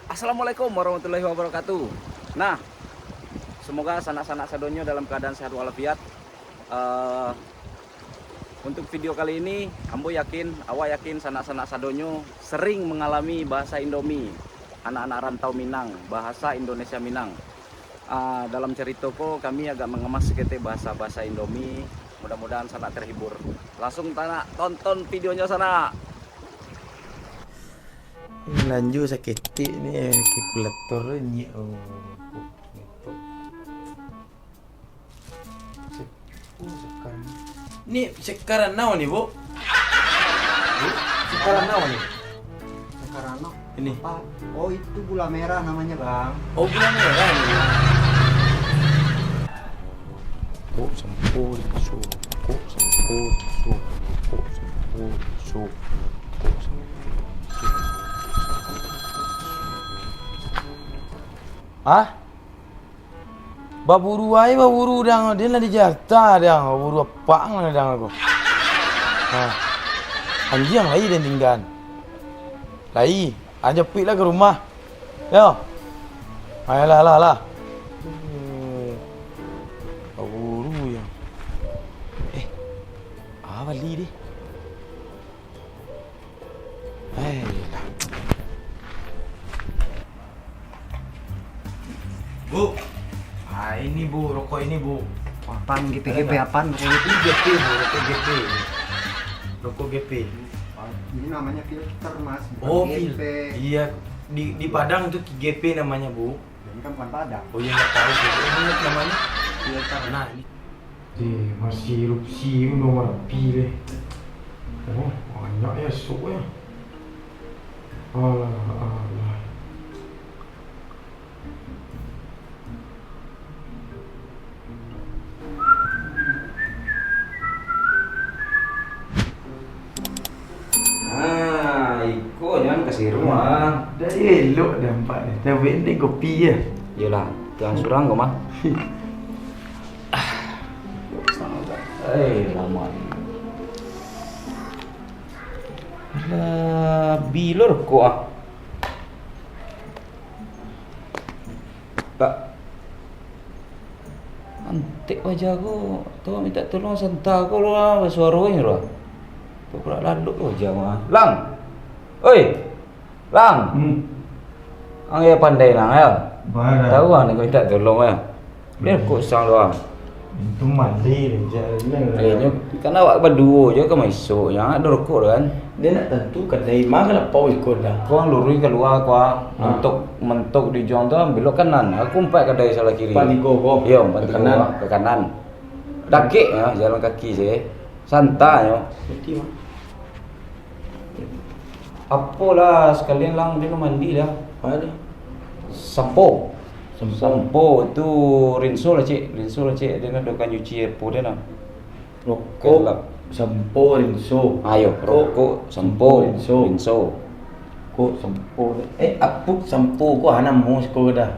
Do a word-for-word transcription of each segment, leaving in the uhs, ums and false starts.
Assalamualaikum warahmatullahi wabarakatuh. Nah, semoga sanak-sanak sadonyo dalam keadaan sehat walafiat. Eh, untuk video kali ini, ambo yakin, awak yakin sanak-sanak sadonyo sering mengalami bahasa Indomie, anak-anak rantau Minang, bahasa Indonesia Minang. Ah, dalam carito ko, kami agak mengemas saketek bahasa-bahasa Indomie. Mudah-mudahan sanak terhibur. Langsung tanak tonton videonyo sanak. Lanjut saketek ni, kalkulator ni. Oh, oh, oh. Ni sekarang naon ni, Bu? Bu, sekarang naon ni? Sekarang no. Ini. Apa? Oh, itu gula merah namanya, Bang. Oh, gula merah ni. Kok sempur, su, kok sempur, su, kok sempur, su, kok sempur, su. Hah? Baburu ai, baburu dang, den lah di Jakarta dang, baburu apak lah dang ko. Ha. Anjiang lai den tinggaan. Lai, anjapuik lah ka rumah. Yo. Ayolah, lah, lah. Baburu yo. Eh, ah, bali deh. Hailah. Bu. Ah, ini, Bu, rokok ini, Bu. Apaan, G P, Ada G P nggak? Apaan rokok itu? Ini G P, Bu, rokok G P. Rokok G P. Ini namanya filter, Mas, bukan Oh, G P. Fil-, iya, di, di Padang itu G P namanya, Bu. Ini kan bukan Padang. Oh, iya, nggak tahu, Bu. Ini namanya filter. Nah, ini. Eh, masih erupsi tu dong Marapi deh. Oh, banyak ya sok ya. Alah, alah. Ah, iko jan ka siruang. Dah elok nampak ni. Dah bendeng kopi je. Iyolah, tuan surang ko mah. Eh, lama ni. Alah, bilo rokok ah. Pak. Antek wajah ko, tu minta tolong santa ko lo ah, basuaro ni lo. Tu pula lalok wajah ko ah. Lang. Oi. Lang. Hmm. Ang ya pandai lang ya. Mana? Tahu ang ni ko minta tolong ya. Dia Hmm. kok sang doang. Itu mandi je. Eh, nyo, kan awak baduo je ka maisok, jan ado rokok tu kan. Dia nak tantu kadai ma ka lapau iko dah. Kau lurui kalua kau, ah. Ha. Mentok, mentok di ujuang tu, belok kanan. Aku empat kadai salah kiri. Empat tigo ko. Iyo, empat tigo Ke kanan. Ko, ke kanan. Dakek ya, jalan kaki se. Santai nyo. Berarti, Bang. Apolah, sakalian lang dia mandi dah. Apa dia? Sampo. Sampo. Sampo tu rinso lah, Cik. Rinso lah, Cik. Dia nak dokan cuci apo dia nah. Rokok, Kelak. Sampo, rinso. Ayo, rokok, sampo, rinso. Rinso. Rokok, sampo. Eh, apo sampo ko hanam mo siko dah.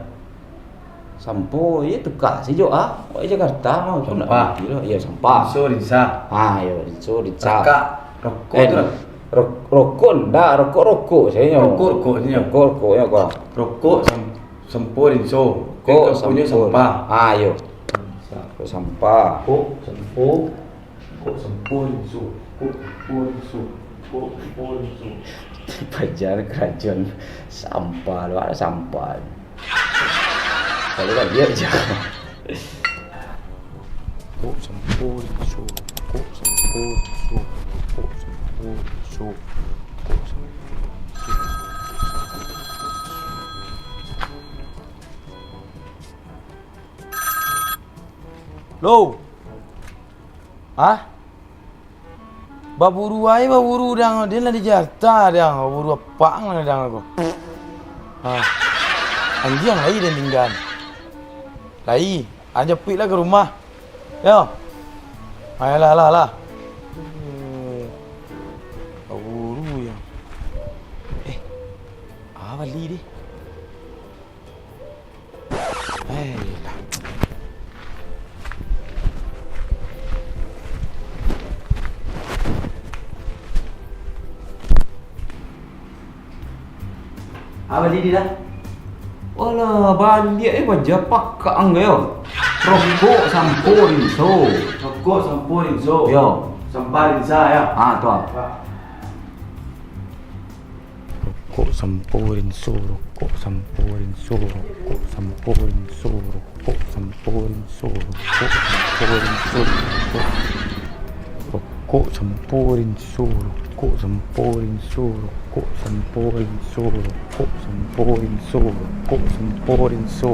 Sampo, iyo tukar sajo ah. Awak Jakarta mah, aku nak Sampah. Ngerti lah. Iyo, sampah. Rinso, rinsa. Ah, iyo, rinso, rinsa. Rakak, rokok Eh, tu lah. ro-, rokok ndak, rokok, rokok sajo. Rokok, rokok sajo. Rokok, rokok, yo, kau. Rokok, sam-, sampo, rinso. Rokok, Kan sampo. Sampah. Ah, iyo. Rokok, sampo, rinso. Rokok, sampo, rinso. Rokok, sampo, rinso. Paja karajo sampah, lo ado sampah. Kalau kan dia aja. Kok sampo rinso, kok sampo rinso, kok sampo rinso, kok sampo rinso. Lo. Hah? Baburu ai, baburu dang, den lah di Jakarta dang, baburu apak lah dang ko. Ha. Anjiang lai den tinggaan. Lai, anjapuik lah ka rumah. Yo. Ayolah, lah, lah. Baburu yo. Eh. Ah, bali deh. Hailah. Apa jadi dah? Alah, baliak eh baja pakak ang yo. Rokok sampo rinso. Rokok sampo rinso. Yo. Sampah rinsa ya. Ah, tu ah. Pak. Rokok sampo rinso, rokok sampo rinso, rokok sampo rinso, rokok sampo rinso, rokok sampo rinso, rokok. Rokok sampo rinso, rokok sampo rinso, rokok sampo rinso, rokok sampo rinso, rokok sampo rinso.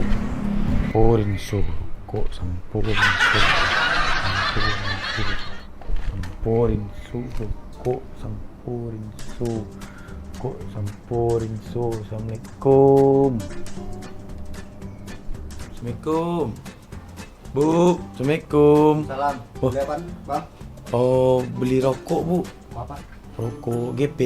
Sampo rinso, rokok sampo rinso, sampo rinso, rokok sampo rinso, rokok sampo rinso, rokok sampo rinso. Assalamualaikum. Assalamualaikum. Bu, assalamualaikum. Salam. Oh. Beli apa, Bang? Oh, beli rokok, Bu. Apa? Rokok G P.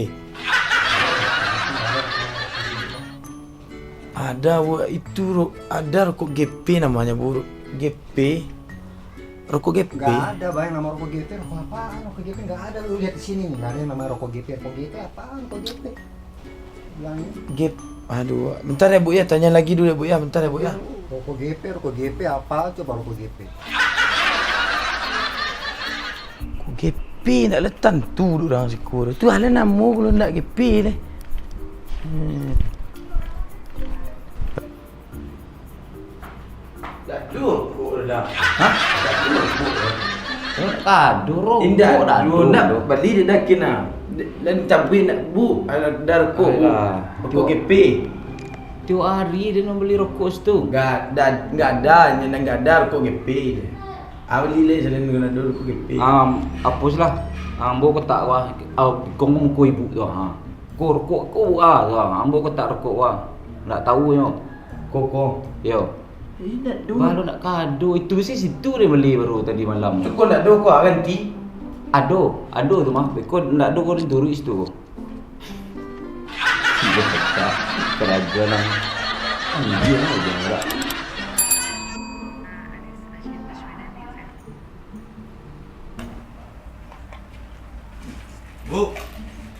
Ada, Bu, itu ro-, ada rokok G P namanya, Bu. G P. Rokok G P. Nggak ada, Bang, yang nama rokok G P. Rokok apaan? Rokok G P nggak ada. Lu lihat di sini nih, nggak ada yang nama rokok G P. Rokok G P apaan? Rokok G P. Bilangin. Gap. Aduh, bentar ya, Bu, ya. Tanya lagi dulu ya, Bu, ya. Bentar ya, Bu, ya. Rokok G P, rokok G P apa? Coba rokok G P. Rokok G P ndak lah tantu dek urang siko tu. Tu alah namo kalau ndak G P deh. Hmm. Dak ado rokok dah. Hah? Dak ado rokok dah. Ado rokok. Indak ado, dak ado. Nak bali dak kena. Dan cabe nak, Bu, alah, dah rokok, Bu. Alah, rokok G P. Tiok ari den mambali rokok situ. Enggak, dak, enggak ada, nyo ndak ada rokok G P. Bali lai selain dengan ado rokok G P. Am, hapuslah. Ambo kotak wah, au, kong muko ibu tu, ha. Ko rokok ko, ah, ambo kotak rokok, wah. Ndak tahu nyo. Ko, ko. Yo. Eh, ndak ado. Kalau ndak ka ado, itu si situ den bali baru tadi malam. Tu ko ndak ado ko, ah, ganti? Ado, ado tu mah. Beko ndak ado ko den turuik situ ko. Karajo nang. Anjir lah, jangan. Bu.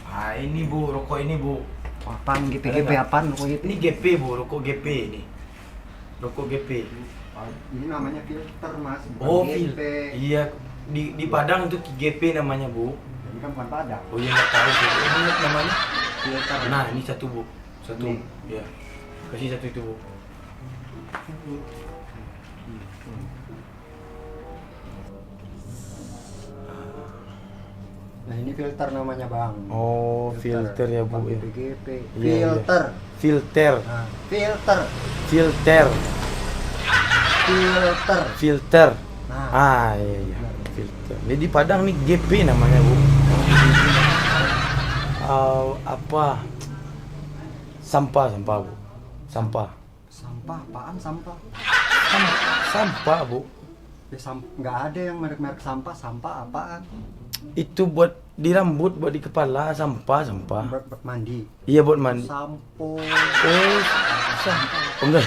Ah, ini, Bu, rokok ini, Bu. Apaan G P, G P apaan rokok G P? Ini G P, Bu, rokok G P ini. Rokok G P. Ini namanya filter, Mas, bukan G P. Oh, fil-, iya, di, di Padang itu G P namanya, Bu. Ini kan bukan Padang. Oh, iya, nggak tahu, Bu. Ini namanya? Filter. Nah, ini satu, Bu. Satu. Ini. Ya. Kasih satu itu, Bu. Nah, ini filter namanya, Bang. Oh, filter ya, Bu, ya. Bukan G P. Iya, iya. Filter. Filter. Nah, filter. Filter. Filter. Filter. Nah. Ah, iya, iya. Benar. Filter. Jadi di Padang ni G P namanya, Bu. Ah, apa? Sampah, sampah, Bu. Sampah. Sampah apaan sampah? Sam-, sampah, Bu. Ya, sam-, nggak ada yang merek-merek sampah. Sampah apaan? Itu buat di rambut, buat di kepala, sampah, sampah. Buat, buat mandi. Iya, buat mandi. Sampo. Oh, sampah. Oh, enggak.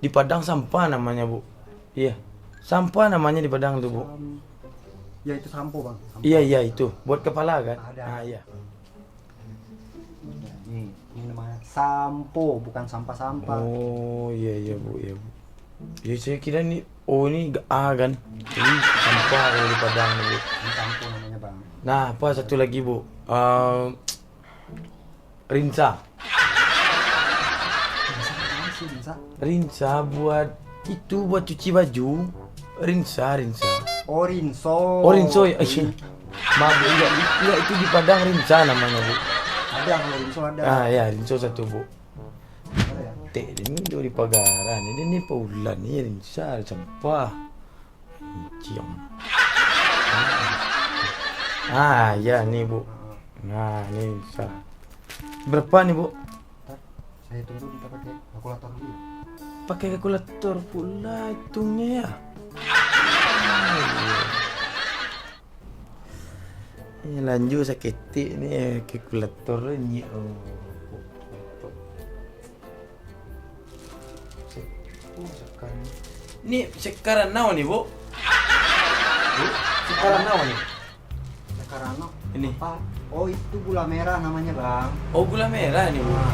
Di Padang sampah namanya, Bu. Iya. Sampah namanya di Padang tuh, Bu. Sam-, ya, itu sampo, Bang. Sampo. Iya, iya, itu. Buat kepala, kan? Ada. Ah, iya. Nih, ini namanya sampo, bukan sampah-sampah. Oh, iya, iya, Bu, iya, Bu. Ya, saya kira ni, oh, ini ga-, A, kan? Ini sampah kalau di Padang ni, Bu. Ini sampo namanya, Bang. Nah, apa satu lagi, Bu? Ehm, rinsa. Rinsa apaan sih, rinsa? Rinsa buat itu, buat cuci baju. Rinsa, rinsa. Oh, rinso. Oh, rinso, ya. Iya. Maaf, Bu, enggak, enggak, itu di Padang rinsa namanya, Bu. Ada, kalau rinso ada. Ah, ya, rinso satu, Bu. Ada ya? Tek, ini dari pagaran, ini, ini paulan, ini rinsa, sampah. Ciong. Ah, ya, ni, Bu. Nah, ni rinsa. Berapa ni, Bu? Ntar, saya hitung dulu, minta pakai kalkulator dulu. Pakai kalkulator pula hitungnya, ya? Eh, lanjut saketek ni, eh, kalkulator ni, oh. Oh, sekarang. Ni sekarang now ni, Bu? Bu, sekarang now ni? Sekarang now? Ini. Apa? Oh, itu gula merah namanya, Bang. Oh, gula merah ni, Bu? Ah.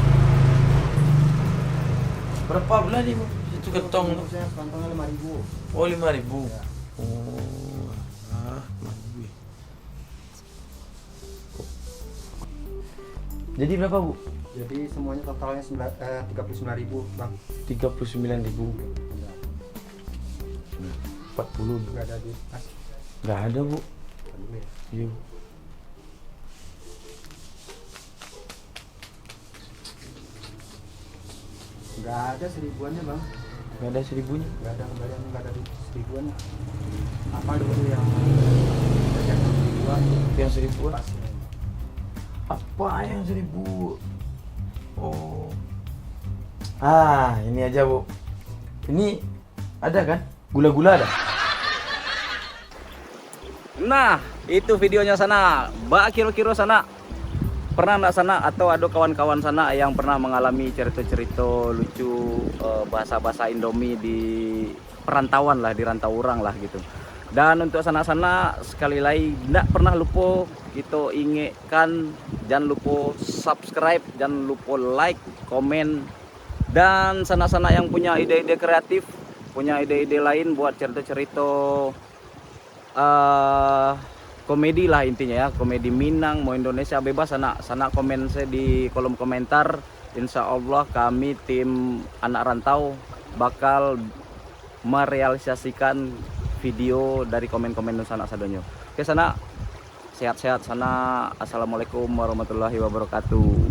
Berapa bulan ni, Bu? Itu kantong tu? Saya kantongnya lima ribu. Oh, lima ribu. Ya. Oh, ah, lebih. Jadi berapa, Bu? Jadi semuanya totalnya sembilan, eh, tiga puluh sembilan ribu, Bang. Tiga puluh sembilan ribu. Iya. Empat puluh. Nggak ada duit, Mas. Nggak ada, Bu. Aduh, ya. Iya. Nggak ada seribuannya, Bang. Nggak ada seribunya? Nggak ada kembalian, nggak ada duit seribuannya. Apa dulu yang seribuan? Yang seribuan? Pas. Apa yang seribu? Oh. Ah, ini aja, Bu. Ini ada kan? Gula-gula ada? Nah, itu videonya sanak. Bak kiro-kiro sanak, pernah ndak sanak atau ado kawan-kawan sanak yang pernah mangalami carito-carito lucu, eh, bahasa-bahasa Indomie di perantauan lah, di rantau urang lah gitu. Dan untuk sanak-sanak, sekali lai, ndak pernah lupo kito ingekkan, jan lupo subscribe, jan lupo like, komen, dan sanak-sanak yang punya ide-ide kreatif, punya ide-ide lain buat carito-carito, eh, komedi lah intinya ya, komedi Minang, mau Indonesia, bebas sanak, sanak komen saja di kolom komentar. Insya Allah kami tim Anak Rantau bakal merealisasikan video dari komen-komen sanak sadonyo. Oke sanak, sehat-sehat sanak. Assalamualaikum warahmatullahi wabarakatuh.